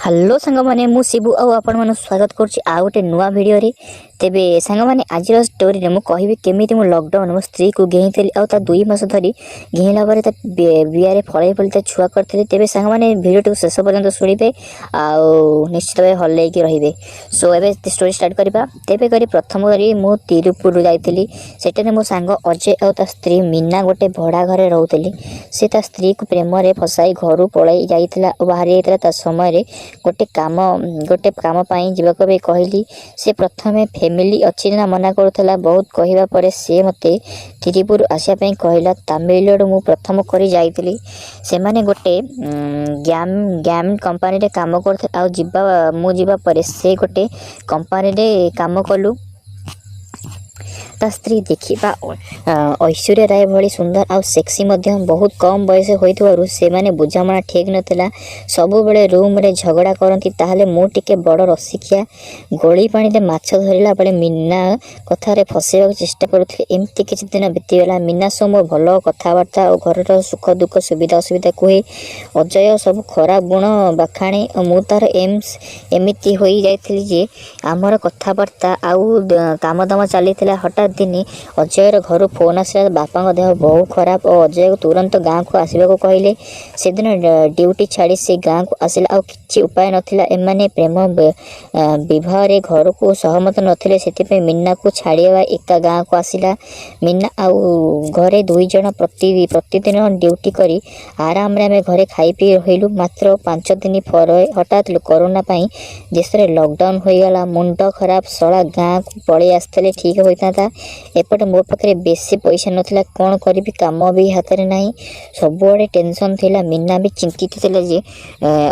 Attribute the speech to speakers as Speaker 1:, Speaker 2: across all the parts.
Speaker 1: Hello ସାଙ୍ଗମାନେ, ମୁଁ ଶିବୁ ଆଉ ଆପଣମାନଙ୍କୁ ସ୍ୱାଗତ କରୁଛି ଆଉ ଗୋଟେ ନୂଆ ଭିଡ଼ିଓରେ। ତେବେ ସାଙ୍ଗମାନେ, ଆଜିର ଷ୍ଟୋରିରେ ମୁଁ କହିବି କେମିତି ମୁଁ ଲକଡାଉନ୍ ମୋ ସ୍ତ୍ରୀକୁ ଗେହିଁଥିଲି ଆଉ ତା 2 ମାସ ଧରି ଗେହିଁଲା ପରେ ତା ବିଆରେ ଫଳେଇ ଫଳି ତା ଛୁଆ କରିଥିଲି। ତେବେ ସାଙ୍ଗମାନେ, ଭିଡ଼ିଓଟିକୁ ଶେଷ ପର୍ଯ୍ୟନ୍ତ ଶୁଣିବେ ଆଉ ନିଶ୍ଚିତ ଭାବେ ହଲେଇକି ରହିବେ। ସୋ ଏବେ ଷ୍ଟୋରି ଷ୍ଟାର୍ଟ କରିବା। ତେବେ କରି ପ୍ରଥମ କରି ମୁଁ ତିରୁପୁର ଯାଇଥିଲି। ସେଠାରେ ମୋ ସାଙ୍ଗ ଅଜୟ ଆଉ ତା ସ୍ତ୍ରୀ ମୀନା ଗୋଟେ ଭଡ଼ା ଘରେ ରହୁଥିଲେ। ସେ ତା ସ୍ତ୍ରୀକୁ ପ୍ରେମରେ ଫସାଇ ଘରୁ ପଳାଇ ଯାଇଥିଲା ଓ ବାହାରି ଯାଇଥିଲା। ତା ସମୟରେ ଗୋଟେ କାମ ପାଇଁ ଯିବାକୁ ବି କହିଲି। ସେ ପ୍ରଥମେ ଫ୍ୟାମିଲି ଅଛି ନା ମନା କରୁଥିଲା। ବହୁତ କହିବା ପରେ ସେ ମୋତେ ତିରୁପୁର ଆସିବା ପାଇଁ କହିଲା। ତାମିଲନାଡ଼ୁ ମୁଁ ପ୍ରଥମ କରି ଯାଇଥିଲି। ସେମାନେ ଗୋଟେ ଗ୍ୟାମ୍ ଗ୍ୟାମ୍ କମ୍ପାନୀରେ କାମ କରୁଥିଲେ ଆଉ ମୁଁ ଯିବା ପରେ ସେ ଗୋଟେ କମ୍ପାନୀରେ କାମ କଲୁ। ତା ସ୍ତ୍ରୀ ଦେଖିବା ଐଶ୍ୱର୍ଯ୍ୟା ରାୟ ଭଳି ସୁନ୍ଦର ଆଉ ସେକ୍ସି ମଧ୍ୟ। ବହୁତ କମ୍ ବୟସ ହୋଇଥିବାରୁ ସେମାନେ ବୁଝାମଣା ଠିକ୍ ନଥିଲା। ସବୁବେଳେ ରୁମ୍ରେ ଝଗଡ଼ା କରନ୍ତି। ତାହେଲେ ମୁଁ ଟିକେ ବଡ଼ ରସିକିଆ, ଗୋଳି ପାଣିରେ ମାଛ ଧରିଲା ବେଳେ ମୀନା କଥାରେ ଫସେଇବାକୁ ଚେଷ୍ଟା କରୁଥିଲି। ଏମିତି କିଛି ଦିନ ବିତିଗଲା। ମୀନା ସହ ମୋ ଭଲ କଥାବାର୍ତ୍ତା ଆଉ ଘରର ସୁଖ ଦୁଃଖ, ସୁବିଧା ଅସୁବିଧା କୁହେ। ଅଜୟ ସବୁ ଖରାପ ଗୁଣ ବାଖାଣେ ଓ ମୁଁ ତାର ଏମ୍ସ ଏମିତି ହୋଇଯାଇଥିଲି ଯେ ଆମର କଥାବାର୍ତ୍ତା ଆଉ କାମଦାମ ଚାଲିଥିଲା। ହଠାତ୍ ଦିନେ ଅଜୟର ଘରୁ ଫୋନ୍ ଆସିଲା। ବାପାଙ୍କ ଦେହ ବହୁ ଖରାପ ଓ ଅଜୟକୁ ତୁରନ୍ତ ଗାଁକୁ ଆସିବାକୁ କହିଲେ। ସେଦିନ ଡ୍ୟୁଟି ଛାଡ଼ି ସେ ଗାଁକୁ ଆସିଲା ଆଉ କିଛି ଉପାୟ ନଥିଲା। ଏମାନେ ପ୍ରେମ ବିବାହରେ ଘରକୁ ସହମତ ନଥିଲେ। ସେଥିପାଇଁ ମୀନାକୁ ଛାଡ଼ିବା ଏକା ଗାଁକୁ ଆସିଲା। ମୀନା ଆଉ ଘରେ ଦୁଇ ଜଣ ପ୍ରତିଦିନ ଡ୍ୟୁଟି କରି ଆରାମରେ ଆମେ ଘରେ ଖାଇ ପିଇ ରହିଲୁ। ମାତ୍ର 5 ଦିନ ପରେ ହଠାତ୍ କରୋନା ପାଇଁ ଦେଶରେ ଲକଡାଉନ୍ ହୋଇଗଲା। ମୁଣ୍ଡ ଖରାପ, ଶଳା ଗାଁକୁ ପଳେଇ ଆସିଥିଲେ ଠିକ୍ ହୋଇଥାନ୍ତା। ଏପଟେ ମୋ ପାଖରେ ବେଶୀ ପଇସା ନଥିଲା। କ'ଣ କରିବି? କାମ ବି ହାତରେ ନାହିଁ। ସବୁଆଡ଼େ ଟେନସନ୍ ଥିଲା। ମୀନା ବି ଚିନ୍ତିତ ଥିଲା ଯେ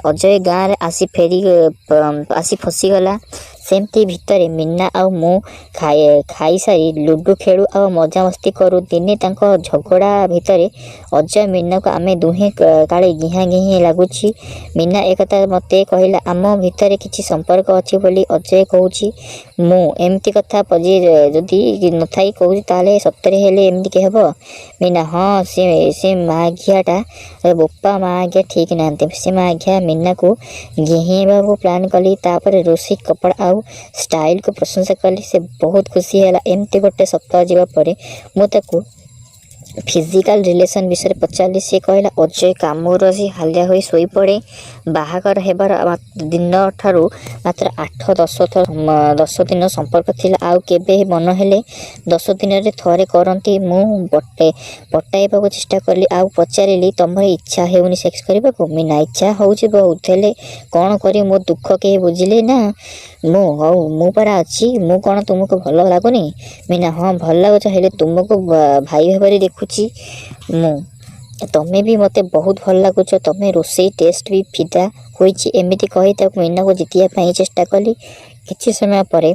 Speaker 1: ଅଜୟ ଗାଁରେ ଆସି ଫସିଗଲା। ସେମିତି ଭିତରେ ମୀନା ଆଉ ମୁଁ ଖାଇସାରି ଲୁଡ଼ୁ ଖେଳୁ ଆଉ ମଜାମସ୍ତି କରୁ। ଦିନେ ତାଙ୍କ ଝଗଡ଼ା ଭିତରେ ଅଜୟ ମୀନାକୁ ଆମେ ଦୁହେଁ କାଳେ ଗିହା ଗିହିଁ ଲାଗୁଛି। ମୀନା ଏକଥା ମୋତେ କହିଲା। ଆମ ଭିତରେ କିଛି ସମ୍ପର୍କ ଅଛି ବୋଲି ଅଜୟ କହୁଛି। ମୁଁ ଏମିତି କଥା ଯଦି ନଥାଇ କହୁଛି, ତାହେଲେ ସତରେ ହେଲେ ଏମିତି କି ହେବ? ମୀନା, ହଁ, ସେ ମାଘିଆଟା, ବୋପା ମାଘିଆ ଠିକ୍ ନାହାନ୍ତି। ସେ ମାଘିଆ ମୀନାକୁ ଗେହିଁବାକୁ ପ୍ଲାନ୍ କଲି। ତାପରେ ରୋଷେଇ, କପଡ଼ା ଆଉ ଷ୍ଟାଇଲକୁ ପ୍ରଶଂସା କଲି। ସେ ବହୁତ ଖୁସି ହେଲା। ଏମିତି ଗୋଟେ ସପ୍ତାହ ଯିବା ପରେ ମୁଁ ତାକୁ ଫିଜିକାଲ ରିଲେସନ୍ ବିଷୟରେ ପଚାରିଲି। ସେ କହିଲା, ଅଜୟ କାମରୁ ଆସି ହାଲିଆ ହୋଇ ଶୋଇପଡ଼େ। ବାହାଘର ହେବାର ଦିନଠାରୁ ମାତ୍ର 8-10 ଥର 10 ଦିନ ସମ୍ପର୍କ ଥିଲା। ଆଉ କେବେ ମନ ହେଲେ 10 ଦିନରେ ଥରେ କରନ୍ତି। ମୁଁ ପଟାଇବାକୁ ଚେଷ୍ଟା କଲି ଆଉ ପଚାରିଲି, ତମର ଇଚ୍ଛା ହେଉନି ସେକ୍ସ କରିବାକୁ? ମୀନା, ଇଚ୍ଛା ହେଉଛି ବହୁତ, ହେଲେ କ'ଣ କରିବି? ମୋ ଦୁଃଖ କେହି ବୁଝିଲେ ନା? ମୁଁ, ହଉ, ମୁଁ ପରା ଅଛି। ମୁଁ କ'ଣ ତୁମକୁ ଭଲ ଲାଗୁନି? ମୀନା, ହଁ, ଭଲ ଲାଗୁଛ, ହେଲେ ତୁମକୁ ଭାଇ ଭାବରେ ଦେଖୁଛି ମୁଁ। ତମେ ବି ମୋତେ ବହୁତ ଭଲ ଲାଗୁଛ। ତମେ ରୋଷେଇ ଟେଷ୍ଟ ବି ଫିଦା ହୋଇଛି। ଏମିତି କହି ତାକୁ ମୀନାକୁ ଜିତିବା ପାଇଁ ଚେଷ୍ଟା କଲି। କିଛି ସମୟ ପରେ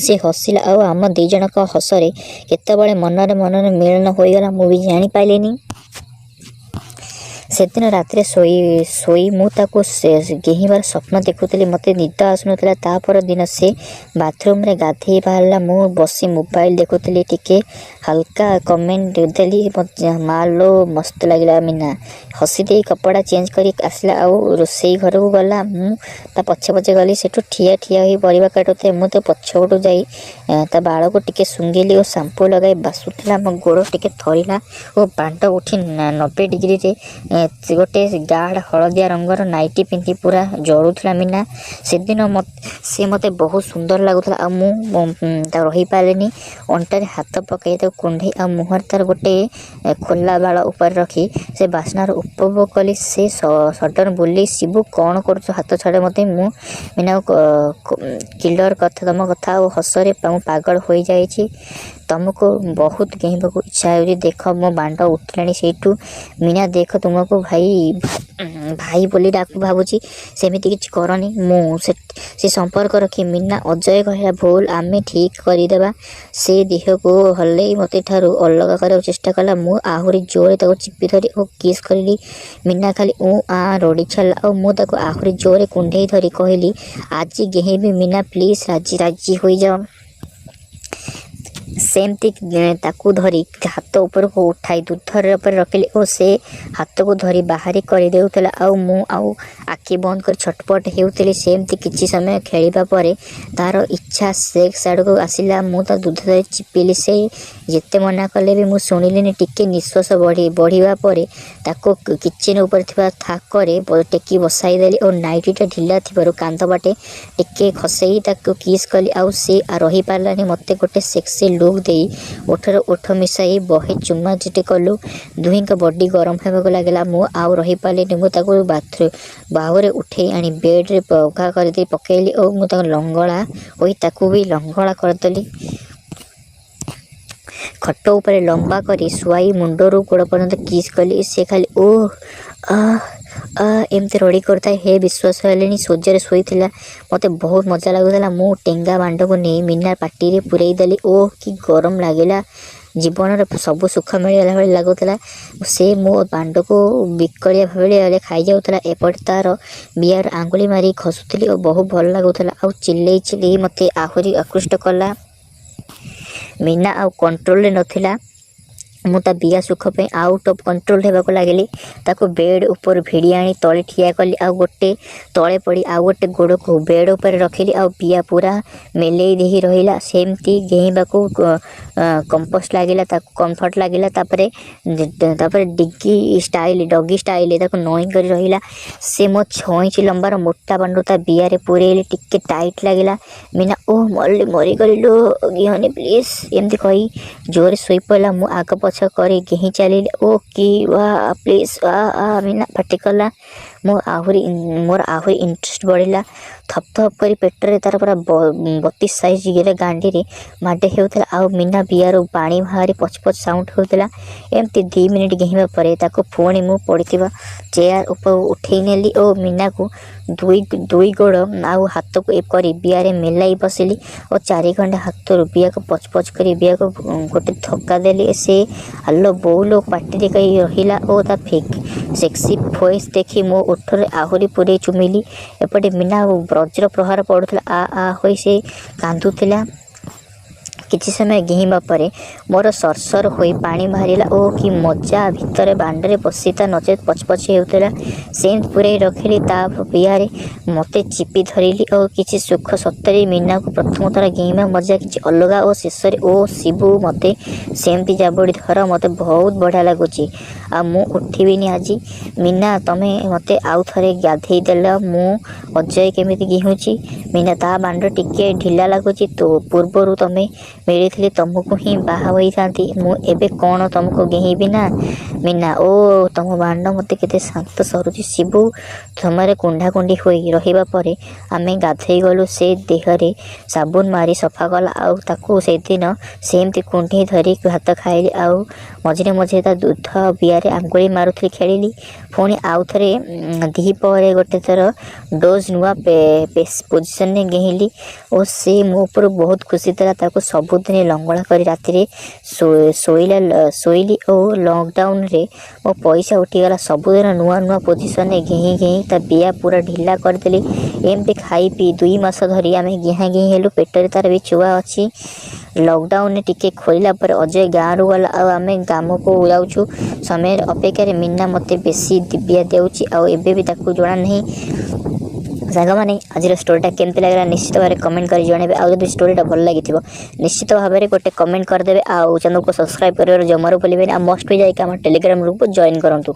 Speaker 1: ସେ ହସିଲା ଆଉ ଆମ ଦୁଇ ଜଣଙ୍କ ହସରେ କେତେବେଳେ ମନରେ ମନରେ ମିଳନ ହୋଇଗଲା, ମୁଁ ବି ଜାଣିପାରିଲିନି। ସେଦିନ ରାତିରେ ଶୋଇ ଶୋଇ ମୁଁ ତାକୁ ସେ ଗେହିଁବାର ସ୍ୱପ୍ନ ଦେଖୁଥିଲି। ମୋତେ ନିଦ ଆସୁନଥିଲା। ତା ପରଦିନ ସେ ବାଥରୁମରେ ଗାଧେଇ ବାହାରିଲା। ମୁଁ ବସି ମୋବାଇଲ ଦେଖୁଥିଲି। ଟିକେ ହାଲକା କମେଣ୍ଟ ଦେଲି, ମା ଲୋ, ମସ୍ତ ଲାଗିଲା। ମୀନା ହସି ଦେଇ କପଡ଼ା ଚେଞ୍ଜ କରି ଆସିଲା ଆଉ ରୋଷେଇ ଘରକୁ ଗଲା। ମୁଁ ତା ପଛେ ପଛେ ଗଲି। ସେଠୁ ଠିଆ ଠିଆ ହୋଇ ପରିବା କାଟୁଥାଏ। ମୁଁ ତା ପଛପଟୁ ଯାଇ ତା ବାଳକୁ ଟିକେ ଶୁଙ୍ଘିଲି ଓ ସାମ୍ପୁ ଲଗାଇ ବାସୁଥିଲା। ମୋ ଗୋଡ଼ ଟିକେ ଥରିଲା ଓ ବାଣ୍ଡ ଉଠି 90 ଡିଗ୍ରୀରେ ଗୋଟେ ଗାଢ଼ ହଳଦିଆ ରଙ୍ଗର ନାଇଟି ପିନ୍ଧି ପୁରା ଜଳୁଥିଲା ମୀନା। ସେଦିନ ସେ ମୋତେ ବହୁତ ସୁନ୍ଦର ଲାଗୁଥିଲା ଆଉ ମୁଁ ତାକୁ ରହିପାରିଲିନି। ଅଣ୍ଟାରେ ହାତ ପକାଇ ତାକୁ କୁଣ୍ଢେଇ ଆଉ ମୁହଁରେ ତାର ଗୋଟେ ଖୋଲା ବାଳ ଉପରେ ରଖି ସେ ବାସ୍ନାର ଉପଭୋଗ କଲି। ସେ ସଡନ୍ ବୋଲି, ଶିବୁ, କ'ଣ କରୁଛୁ? ହାତ ଛାଡ଼ ମୋତେ। ମୁଁ ମୀନା, କିଲର କଥା, ତମ କଥା ଆଉ ହସରେ ମୁଁ ପାଗଳ ହୋଇଯାଇଛି। ତମକୁ ବହୁତ ଗେହିଁବାକୁ ଇଚ୍ଛା ହେଉଛି। ଦେଖ, ମୋ ବାଣ୍ଡ ଉଠିଲାଣି ସେଇଠୁ। ମୀନା, ଦେଖ, ତୁମକୁ ଭାଇ ଭାଇ ବୋଲି ଡାକୁ ଭାବୁଛି। ସେମିତି କିଛି କରନି। ମୁଁ ସେ ସମ୍ପର୍କ ରଖି ମୀନା, ଅଜୟ କହିଲା, ଭୁଲ ଆମେ ଠିକ୍ କରିଦେବା। ସେ ଦେହକୁ ହଲେଇ ମୋତେ ଠାରୁ ଅଲଗା କରିବାକୁ ଚେଷ୍ଟା କଲା। ମୁଁ ଆହୁରି ଜୋରରେ ତାକୁ ଚିପି ଧରି ଓ କିସ୍ କରିଲି। ମୀନା ଖାଲି ଉଁ ଆଁ ରଡ଼ି ଛାଡ଼ିଲା ଆଉ ମୁଁ ତାକୁ ଆହୁରି ଜୋରରେ କୁଣ୍ଢେଇ ଧରି କହିଲି, ଆଜି ଗେହିଁବି ମୀନା, ପ୍ଲିଜ୍ ରାଜି ରାଜି ହୋଇଯାଅ। ସେମିତି ତାକୁ ଧରି ହାତ ଉପରକୁ ଉଠାଇ ଦୁଧର ଉପରେ ରଖିଲି ଓ ସେ ହାତକୁ ଧରି ବାହାରି କରିଦେଉଥିଲା ଆଉ ମୁଁ ଆଉ ଆଖି ବନ୍ଦ କରି ଛଟପଟ ହେଉଥିଲି। ସେମିତି କିଛି ସମୟ ଖେଳିବା ପରେ ତାର ଇଚ୍ଛା ସେକ୍ସ ଆଡ଼କୁ ଆସିଲା। ମୁଁ ତା ଦୁଧ ଧରି ଚିପିଲି। ସେ ଯେତେ ମନା କଲେ ବି ମୁଁ ଶୁଣିଲିନି। ଟିକେ ନିଶ୍ୱାସ ବଢ଼ିବା ପରେ ତାକୁ କିଚେନ୍ ଉପରେ ଥିବା ଥାକରେ ଟେକି ବସାଇଦେଲି ଓ ନାଇଟିଟା ଢିଲା ଥିବାରୁ କାନ୍ଧ ବାଟେ ଟିକେ ଖସେଇ ତାକୁ କିସ୍ କଲି ଆଉ ସେ ରହିପାରିଲାନି। ମୋତେ ଗୋଟେ ସେକ୍ସି ଲୁକ୍ ଦେଇ ଓଠରେ ଓଠ ମିଶାଇ ବହେ ଚୁମା ଚିଟି କଲୁ। ଦୁହିଁଙ୍କ ବଡି ଗରମ ହେବାକୁ ଲାଗିଲା। ମୁଁ ଆଉ ରହିପାରିଲିନି। ମୁଁ ତାକୁ ବାଥରୁମ୍ ବାହୁରେ ଉଠେଇ ଆଣି ବେଡ଼ରେ ପଘା କରିଦେଇ ପକେଇଲି ଓ ମୁଁ ତାକୁ ଲଙ୍ଗଳା ହୋଇ ତାକୁ ବି ଲଙ୍ଗଳା କରିଦେଲି। ଖଟ ଉପରେ ଲମ୍ବା କରି ଶୁଆଇ ମୁଣ୍ଡରୁ ଗୋଡ଼ ପର୍ଯ୍ୟନ୍ତ କିସ୍ କଲି। ସେ ଖାଲି ଓ ଆ ଆ ଏମିତି ରଡ଼ି କରୁଥାଏ। ହେ, ବିଶ୍ୱାସ ହେଲେନି, ଶଯ୍ୟାରେ ଶୋଇଥିଲା। ମୋତେ ବହୁତ ମଜା ଲାଗୁଥିଲା। ମୁଁ ଟେଙ୍ଗା ବାଣ୍ଡକୁ ନେଇ ମିନା ପାଟିରେ ପୂରେଇ ଦେଲି। ଓ, କି ଗରମ ଲାଗିଲା! ଜୀବନର ସବୁ ସୁଖ ମିଳିଗଲା ଭଳି ଲାଗୁଥିଲା। ସେ ମୋ ବାଣ୍ଡକୁ ବିକଳିଆ ଭଳି ଖାଇଯାଉଥିଲା। ଏପଟେ ତାର ବିଆର ଆଙ୍ଗୁଳି ମାରି ଘଷୁଥିଲି ଓ ବହୁତ ଭଲ ଲାଗୁଥିଲା ଆଉ ଚିଲେଇ ଚିଲେଇ ମୋତେ ଆହୁରି ଆକୃଷ୍ଟ କଲା। ମିନା ଆଉ କଣ୍ଟ୍ରୋଲରେ ନଥିଲା। ମୁଁ ତା ବିଆ ସୁଖ ପାଇଁ ଆଉଟ୍ ଅଫ୍ କଣ୍ଟ୍ରୋଲ ହେବାକୁ ଲାଗିଲି। ତାକୁ ବେଡ଼୍ ଉପରୁ ଭିଡ଼ି ଆଣି ତଳେ ଠିଆ କଲି ଆଉ ଗୋଟେ ତଳେ ପଡ଼ି ଆଉ ଗୋଟେ ଗୋଡ଼କୁ ବେଡ଼୍ ଉପରେ ରଖିଲି ଆଉ ବିଆ ପୁରା ମେଲେଇ ଦେଇ ରହିଲା। ସେମିତି ଗେହିଁବାକୁ କମ୍ପୋଷ୍ଟ ଲାଗିଲା, ତାକୁ କମ୍ଫର୍ଟ ଲାଗିଲା। ତାପରେ ତାପରେ ଡଗି ଷ୍ଟାଇଲ ତାକୁ ନଇଁ କରି ରହିଲା। ସେ ମୋ 6 ଇଞ୍ଚ ଲମ୍ବାର ମୋଟା ବାଣ୍ଡ ତା ବିଆରେ ପୂରେଇଲି। ଟିକେ ଟାଇଟ୍ ଲାଗିଲା। ମିନା "ଓ ମଲି, ମରିଗଲି ଲୋ, ଗିହନି ପ୍ଲିଜ୍" ଏମିତି କହି ଜୋରରେ ଶୋଇପଡ଼ିଲା। ମୁଁ ଆଗ ପଛ କରି ଗେହିଁ ଚାଲିଲି। "ଓ କି ୱା, ପ୍ଲିଜ୍ ଆ ଆ" ମିନା ପାଟି କଲା। ମୁଁ ଆହୁରି ମୋର ଆହୁରି ଇଣ୍ଟରେଷ୍ଟ ବଢ଼ିଲା। ଥପ ଥପ କରି ପେଟରେ ତାର ପୁରା 32 ସାଇଜ୍ ଗିରେ ଗାଣ୍ଡିରେ ମାଡ଼ ହେଉଥିଲା ଆଉ ମିନା ବିଆରୁ ପାଣି ବାହାରି ପଚ ପଚ ସାଉଣ୍ଡ ହେଉଥିଲା। ଏମିତି 2 ମିନିଟ୍ ଗେହିଁବା ପରେ ତାକୁ ପୁଣି ମୁଁ ପଡ଼ିଥିବା ଚେୟାର ଉପରୁ ଉଠେଇ ନେଲି ଓ ମିନାକୁ ଦୁଇ ଦୁଇ ଗୋଡ଼ ଆଉ ହାତକୁ କରି ବିଆରେ ମେଲାଇ ବସିଲି ଓ ଚାରିଖଣ୍ଡ ହାତରୁ ବିଆକୁ ପଚ ପଚ କରି ବିଆକୁ ଗୋଟେ ଧକ୍କା ଦେଲି। ସେ "ଆଲୋ ବୋଉଲୋ" ପାଟିରେ କହି ରହିଲା ଓ ତା ସେକ୍ସି ଫେସ୍ ଦେଖି ମୋ ଓଠରେ ଆହୁରି ପୂରେଇ ଚୁମିଲି। ଏପଟେ ମିନା ବଜ୍ର ପ୍ରହାର ପଡ଼ୁଥିଲା। ଆ ଆ ହୋଇ ସେ କାନ୍ଦୁଥିଲା। କିଛି ସମୟ ଗେହିଁବା ପରେ ମୋର ସରସର ହୋଇ ପାଣି ବାହାରିଲା। ଓ କି ମଜା! ଭିତରେ ବାଣ୍ଡରେ ପଶି ତା ନଚେତ୍ ପଚପଚ ହେଉଥିଲା। ସେମିତି ପୂରେଇ ରଖିଲି ତା ବିଆରେ। ମୋତେ ଚିପି ଧରିଲି ଓ କିଛି ସୁଖ! ସତରେ ମିନାକୁ ପ୍ରଥମ ଥର ଗେହିଁବା ମଜା କିଛି ଅଲଗା। ଓ ଶେଷରେ, "ଓ ଶିବୁ, ମୋତେ ସେମିତି ଜାବୁଡ଼ି ଧର। ମୋତେ ବହୁତ ବଢ଼ିଆ ଲାଗୁଛି ଆଉ ମୁଁ ଉଠିବିନି ଆଜି। ମିନା, ତମେ ମୋତେ ଆଉ ଥରେ ଗାଧେଇ ଦେଲ। ମୁଁ ଅଜୟ କେମିତି ଗେହୁଁଛି। ମିନା, ତା ବାଣ୍ଡ ଟିକେ ଢିଲା ଲାଗୁଛି। ତୋ ପୂର୍ବରୁ ତମେ ମିଳିଥିଲେ ତମକୁ ହିଁ ବାହା ହୋଇଥାନ୍ତି ମୁଁ। ଏବେ କ'ଣ ତମକୁ ଗେହିଁବି ନା?" ମିନା, "ଓ, ତମ ବାଣ୍ଡ ମୋତେ କେତେ ଶାନ୍ତ ସରୁଛି ଶିବୁ।" ସମୟରେ କୁଣ୍ଢାକୁଣ୍ଢି ହୋଇ ରହିବା ପରେ ଆମେ ଗାଧୋଇ ଗଲୁ। ସେ ଦେହରେ ସାବୁନ ମାରି ସଫା କଲା ଆଉ ତାକୁ ସେଦିନ ସେମିତି କୁଣ୍ଢେଇ ଧରି ଭାତ ଖାଇଲି ଆଉ ମଝିରେ ମଝିରେ ତା ଦୁଧ ବିଆରେ ଆଙ୍ଗୁଳି ମାରୁଥିଲି, ଖେଳିଲି। ପୁଣି ଆଉ ଥରେ ଦ୍ୱିପହରେ ଗୋଟେ ଥର ଡୋଜ୍ ନୂଆ ପୋଜିସନରେ ଗେହିଁଲି ଓ ସେ ମୋ ଉପରୁ ବହୁତ ଖୁସି ଥିଲା। ତାକୁ ସବୁଦିନ ଲଙ୍ଗଳା କରି ରାତିରେ ଶୋଇଲା ଶୋଇଲି ଓ ଲକଡାଉନରେ ମୋ ପଇସା ଉଠିଗଲା। ସବୁଦିନ ନୂଆ ନୂଆ ପୋଜିସନରେ ଗେହିଁ ଗେହିଁ ତା ବିଆ ପୁରା ଢିଲା କରିଦେଲି। ଏମିତି ଖାଇ ପିଇ 2 ମାସ ଧରି ଆମେ ଗିହା ଗେହିଁ ହେଲୁ। ପେଟରେ ତାର ବି ଛୁଆ ଅଛି। ଲକଡାଉନରେ ଟିକେ ଖୋଲିଲା ପରେ ଅଜୟ ଗାଁରୁ ଗଲା ଆଉ ଆମେ ଗ୍ରାମକୁ ଯାଉଛୁ। ସମୟରେ ଅପେକ୍ଷାରେ ମିନା ମୋତେ ବେଶୀ ଦିବ୍ୟା ଦେଉଛି ଆଉ ଏବେ ବି ତାକୁ ଜଣା ନାହିଁ। ସାଙ୍ଗମାନେ, ଆଜିର ଷ୍ଟୋରିଟା କେମିତି ଲାଗିଲା ନିଶ୍ଚିତ ଭାବରେ କମେଣ୍ଟ କରି ଜଣାଇବେ। ଆଉ ଯଦି ଷ୍ଟୋରିଟା ଭଲ ଲାଗିଥିବ, ନିଶ୍ଚିତ ଭାବରେ ଗୋଟେ କମେଣ୍ଟ କରିଦେବେ ଆଉ ଚ୍ୟାନେଲକୁ ସବସ୍କ୍ରାଇବ୍ କରିବାର ଜମାରୁ ଭୁଲିବେନି। ଆଉ ମଷ୍ଟ ବି ଯାଇକି ଆମ ଟେଲିଗ୍ରାମ ଗ୍ରୁପକୁ ଜଏନ୍ କରନ୍ତୁ।